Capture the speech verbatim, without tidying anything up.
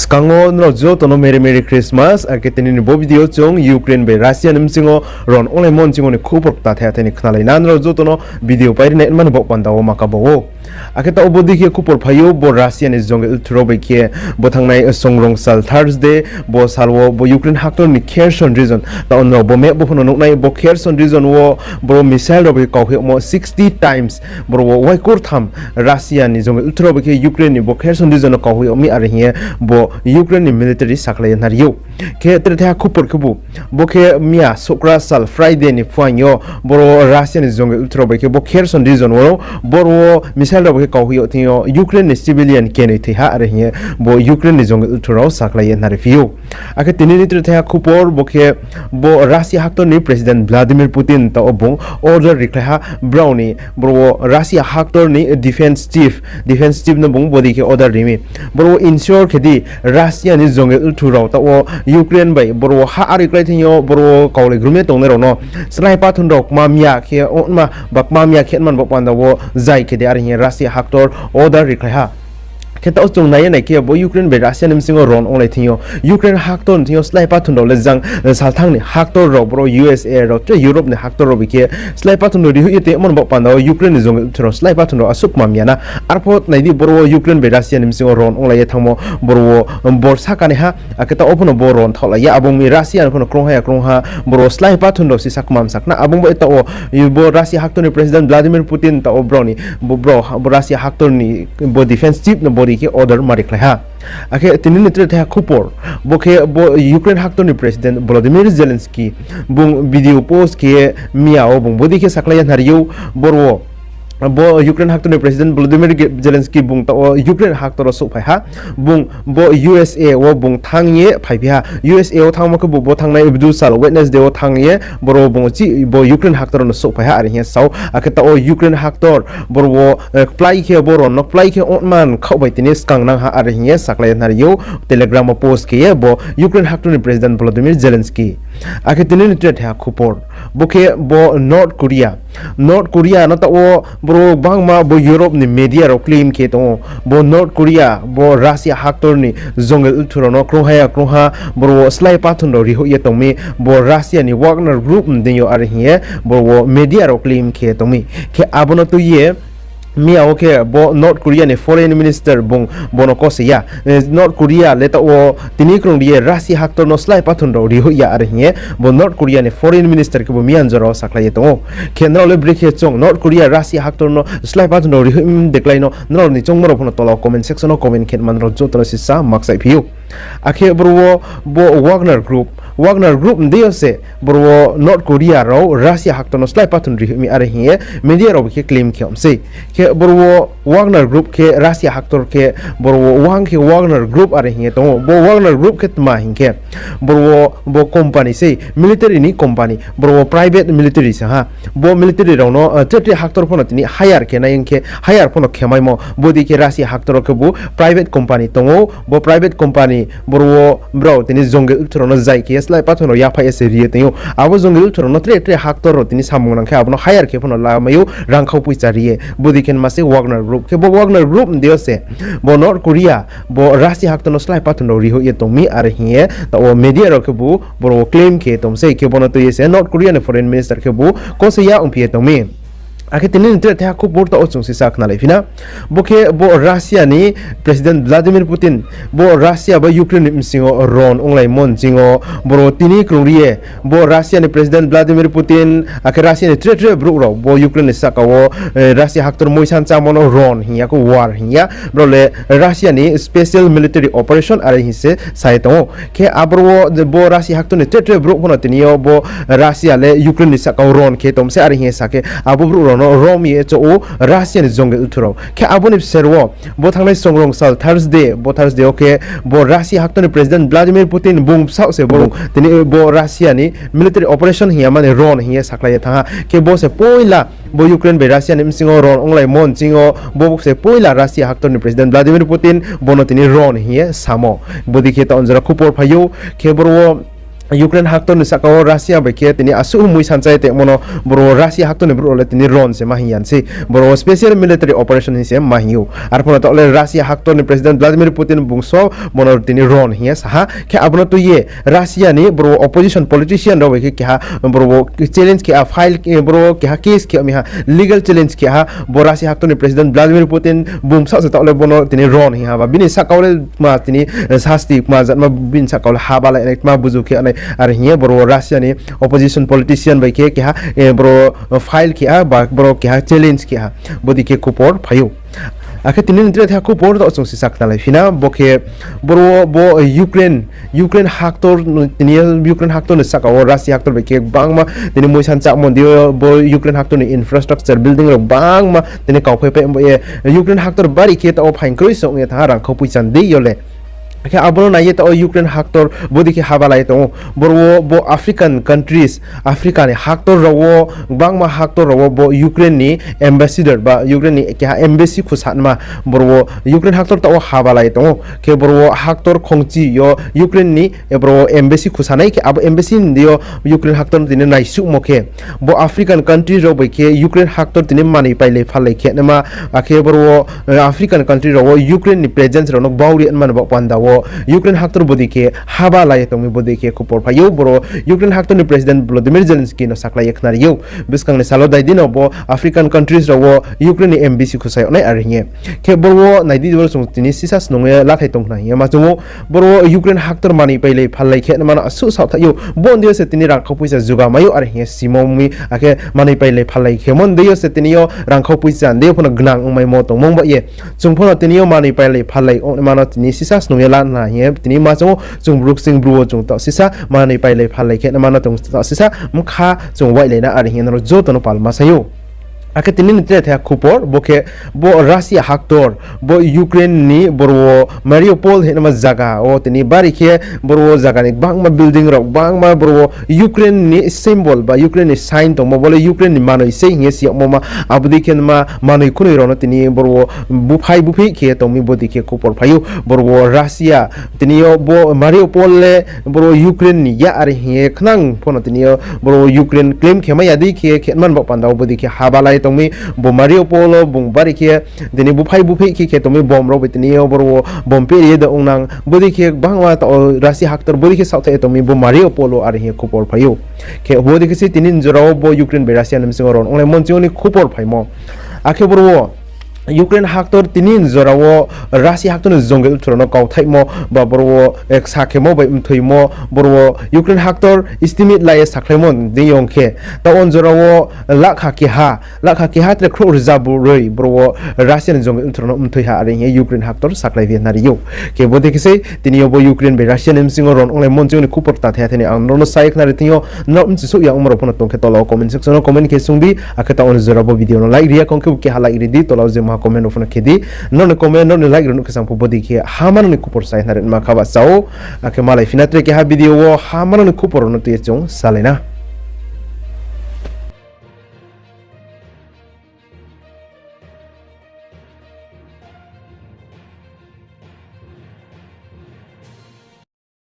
Skang wo nrao joto no Merry Merry Christmas, akhe tini ni bo video chung Ukraine bai Russia ni bsing yo ron onglaimo nching yo ni khupor kta thaiha thai ni khnalai na. Nrao joto no video pairi nai mani baoh panda wo ma kabo ou. Akhe taoh wo bodei khe khupor phai ou, bo Russia ni jongil ulthu rao bai khe bo thanngnai songrong sal Thursday, bo sal wo bo Ukraine haktor ni Kherson region, taoh nrao bo map bo pho no nuhnai, bo Kherson region wo boro missile rao bai kau hoih yagmo sixty times, boro wo waikurtham Russia ni jongil ulthu rao bai khe Ukraine ni bo Kherson region no kau hoih yag mi are hing ye bo Ukraine ni military sakhlai ye nari ou. Khe tre thaiha khupor khebu, bo khe miya sukra sal Friday ni phuaing yo boro Russia ni jongil ulthu rao bai khe bo Kherson region wo boro wo missile rao bai khe kau hoih yag thing yo Ukraine ni civilian kenoi thoi ha are hing ye bo Ukraine ni jongil ulthu rao sakhlai ye nari phi ou. Akhe tini ni tre thaiha khupor bo khe bo Russia haktor ni President Vladimir Putin taoh wo bung order rikhlai ha brao ni boro wo Russia haktor ni defense chief, defense chief no bung bodei khe order ri mi. Boro wo ensure khe di Russia ni jongil ulthu rao taoh wo Ukraine bai boro wo ha ari klái thing yo boro wo kaulai grum ye tongnai rao no slái pathun rao kma miya khe ongma ba kma miya khe man baoh panda wo zai khe di are hing ye Russia haktor order rikhlai ha. Khe taoh chung nai ye nai khe bo Ukraine bai Russia ni bsing yo ron onglai thing yo Ukraine haktor ni thing yo slái pathun rao le jang, salthang ni haktor rao boro U S A rao tre Europe ni haktor rao bai khe slái pathun rao rihoih ye tongmo ni baoh panda wo Ukraine ni jongil ulthu rao slái pathun rao asuh kma miya na. Arpho nai di boro wo Ukraine bai Russia ni bsing yo ron onglai ye thanngmo boro wo borsa kanaiha, akhe taoh wo pho no bo ron thaohlai ya, abo ong mi Russia ni pho no krungha ya krungha boro wo slái pathun rao sisa kma msa khna. Abo ong bo taoh wo bo Russia haktor ni President Vladimir Putin taoh wo brao ni bo, brao bo Russia haktor ni bo defense chief no bodei khe order ma rikhlai ha. Akhe tini ni tre thaiha khupor, bo khe bo Ukraine haktor ni President Volodymyr Zelensky bung video post khe ye miya wo bung bodei khe sakhlai ye nari ou, boro wo bo Ukraine haktor ni President Volodymyr Ge-, Zelensky bung taoh wo Ukraine haktor wo souhphai ha. Bung bo U S A wo bung thanng ye phaiphi ha. U S A wo thanngmo khebu bo thanngnai bdu sal Wednesday wo thanng ye boro wo bung chih bo Ukraine haktor no souhphai ha are hing ye sa ou. Akhe taoh wo Ukraine haktor boro wo, eh, kplái khe bo ron no kplái khe ongman khaoh bai tini skang nang ha are hing ye sakhlai ye nari ou Telegram wo post khe ye bo Ukraine haktor ni President Volodymyr Zelensky. Akhe tini ni tre thaiha khupor, bo khe bo North Korea. North Korea no taoh wo boro wo gbangma bo Europe ni media rao claim khe tong ou. Bo North Korea bo Russia haktor ni jongil ulthu rao no krungha ya krungha boro wo slái pathun rao rihoih ye tong mi, bo Russia ni Wagner Group ni deing yo are hing ye boro wo media rao claim khe tong mi. Khe abo no tui ye miya wo khe bo North Korea ni Foreign Minister bung bo no kose ya. Eh, North Korea le taoh wo tini krung ri ye Russia haktor no slái pathun rao rihoih ya are hing ye bo North Korea ni Foreign Minister khebu miyan jora wo sakhlai ye tong ou. Khe nrao le brekhe chung North Korea Russia haktor no slái pathun rao rihoih mde klái no, nrao ni choungmo rao pho no tola wo comment section wo comment khe man rao joto no sisa makchaih phi ou. Akhe boro wo bo Wagner Group, Wagner Group mdei yo se boro wo North Korea rao Russia haktor no slái pathun rihoih mi are hing ye media rao bai khe claim khe om sei. Khe boro wo Wagner Group khe Russia haktor khe boro wo wang khe Wagner Group are hing ye tong ou. Bo Wagner Group khe tma hing khe boro wo bo company sei, military ni company, boro wo private military se ha. Bo military rao no, eh, tre tre haktor pho no tini hire khe nai ong khe hire pho no khe maimo, bodei khe Russia haktor wo khebu private company tong ou. Bo private company boro wo brao tini jongil ulthu rao no zai khe ye slái pathun rao yaphaih ye se ri ye tong ou. Abo jongil ulthu rao no tre tre haktor rao tini samung nang khe abo no hire khe pho no lamai ou, rangkhau poicha ri ye. Bodei khe ma se Wagner Group. Khe bo Wagner Group mdei yo se bo North Korea bo Russia haktor no slái pathun rao rihoih ye tong mi are hing ye taoh wo media rao khebu boro wo claim khe tong sei. Khe bo no tui ye se North Korea ni Foreign Minister khebu kose ya ongphi ye tong mi. Akhe tini ni tre thaiha khupor taoh wo chung sisa khnalai phi na. Bo khe bo Russia ni President Vladimir Putin, bo Russia bai Ukraine ni bsing yo ron onglaimo nching yo boro tini krung ri ye bo Russia ni President Vladimir Putin, akhe Russia ni tre tre brouh rao bo Ukraine ni sahka wo, eh, Russia haktor moisan chámo no ron hing ya khe war hing ya. Brao le Russia ni special military operation are hing se sa ye tong ou. Khe aboro wo bo Russia haktor ni tre tre brouh pho no tini yo bo Russia le Ukraine ni sahka wo ron khe tong sei are hing ye sa khe abo brouh rao no rom ye chouh ou Russia ni jongil ulthu rao. Khe abo ni bser wo bo thanngnai songrong sal Thursday, bo Thursday wo khe bo Russia haktor ni President Vladimir Putin bung bsaoh se bung tini bo Russia ni military operation hing ya mani ron hing ye sakhlai ye thanng ha. Khe bo se poila bo Ukraine bai Russia ni bsing yo ron onglaimo nching yo bo se poila Russia haktor ni President Vladimir Putin bo no tini ron hing ye samo. Bodei khe taoh jora khupor phai ou. Khe boro wo Ukraine haktor ni sahka wo Russia bai khe tini asuh mui sanchai tongmo no boro wo Russia haktor ni brouh rao le tini ron se ma hing ya sei. Boro wo special military operation hing se ma hing ou. Arphuh no taoh le Russia haktor ni President Vladimir Putin bung so bo no tini ron hing ye sa ha. Khe abo no tui ye Russia ni boro wo opposition politician rao bai khe keha boro wo challenge khe ha, file, boro wo keha case khe mi ha, legal challenge khe ha. Bo Russia haktor ni President Vladimir Putin bung bsaoh se taoh le bo no tini ron hing ha ba bini sahka wo le tma tini sasti tma jatma bini sahka wo le habalai nai tma buzu khe nai are hing ye boro wo Russia ni opposition politician bai khe keha boro file khe ha ba boro keha challenge khe ha. Bodei khe khupor phai ou. Akhe tini ni tre tha khupor taoh chung sisa khnalai phi na bo khe boro wo bo Ukraine, Ukraine haktor, tini Ukraine haktor ni sahka wo Russia haktor bai khe gbangma tini mui sanchamo di yo bo Ukraine haktor ni infrastructure building rao gbangma tini kauphai pai bo ye Ukraine haktor bari khe taoh wo phaing kroi se ong ye thanng ha rangkhau poicha ni dei yo le. Akhe abo no nai ye taoh wo Ukraine haktor bodei khe habalai tong ou. Boro wo bo African countries, Africa ni haktor rao wo, gbangma haktor rao wo bo Ukraine ni ambassador ba Ukraine ni keha embassy khusanma boro wo Ukraine haktor taoh wo habalai tong ou. Khe boro wo haktor khongchi yo Ukraine ni boro wo embassy khusanai khe abo embassy ni dei yo Ukraine haktor no tini naisuhmo khe bo African country rao bai khe Ukraine haktor tini manoi pailai phalai khe naima, akhe boro wo African country rao wo Ukraine ni presence rao no bau ri nma ni baoh panda wo Ukraine haktor bodei khe habalai ye tong mi bodei khe khupor phai ou. Boro Ukraine haktor ni President Volodymyr Zelensky no sakhlai ye khnari ou. Buskang ni sal wo dai di no bo African countries rao wo Ukraine ni embassy khusai yag nai are hing ye. Khe boro wo nai di boro chung tini sisa snung ye lathai tong khna hing ye ma chung ou. Boro wo Ukraine haktor manoi pailai phalai khe naima no asuh saohthaih ou. Bo ni dei yo se tini rangkhau poicha juga mai ou are hing ye simo mi, akhe manoi pailai phalai khemo ni dei yo se tini yo rangkhau poicha ni dei yo pho no gnang ongmaimo tongmo ba ye. Chung pho no tini yo manoi pailai phalai ong naima no tini sisa snung ye la na hing ye tini ma chung ou, chung Bru Ksing Bru wo chung taoh sisa manoi pailai phalai khe naima no chung taoh sisa bkha chung wailai na are hing ye nrao joto no palma sai ou. Akhe tini ni tre tha khupor bo khe bo Russia haktor bo Ukraine ni boro wo Mariupol hing naima zaga wo tini bari khe boro wo zaga ni gbangma building rao gbangma boro wo Ukraine ni symbol ba Ukraine ni sign tongmo bo le Ukraine ni manoi sei hing ye si yagmo ma abo dei khe ma manoi khunoi rao no tini boro wo buphai buphi khe tong mi bodei khe khupor phai ou. Boro wo Russia tini yo bo Mariupol le boro wo Ukraine ni ya are hing ye khnang pho no tini yo boro wo Ukraine claim khe mai ya dei khe khe nma ni baoh panda wo bodei khe habalai tong mi bo Mariupol wo bung bari khe tini buphai buphi khe khe tong mi bomb rao bai tini yo boro wo bomb peri ye de ong nang bodei khe gbangma taoh wo Russia haktor bodei khe saohthaih ye tong mi bo Mariupol wo are hing ye khupor phai ou. Khe bodei khe se tini ni jora wo bo Ukraine bai Russia ni bsing yo ron onglai monching yo ni khupor phaimo. Akhe boro wo Ukraine haktor tini ni jora wo Russia haktor ni jongil bthai rao no kauthaihmo ba boro wo ksa khemo bai mthoimo boro wo Ukraine haktor estimate la ye sakhlaimo dei yo ong khe taoh wo ni jora wo lakha keha, lakha keha tre khrouh rza broi boro wo Russia ni jongil bthai rao no mthoi ha are hing ye Ukraine haktor sakhlai ye khnari ou. Khe bodei khe se tini yo bo Ukraine bai Russia ni bsing yo ron onglai monching yo ni khupor ta thai thai ni ang nrao no sa ye khnari thing yo, nrao bchi souh ya ongmo rao pho no tong khe tola wo comment section wo comment khe sung di, akhe taoh wo ni jora bo video no like ri ya khong khe bo keha like ri di, tola wo je maha comment rao pho no khe di. Nrao ni comment, nrao ni like rao nuh khe sang pho bodei khe ha manang ni khupor sa ye khnari ma kha ba chá ou. Akhe malai phi na tre keha video wo ha manang ni khupor rao no tui ye chung salai na.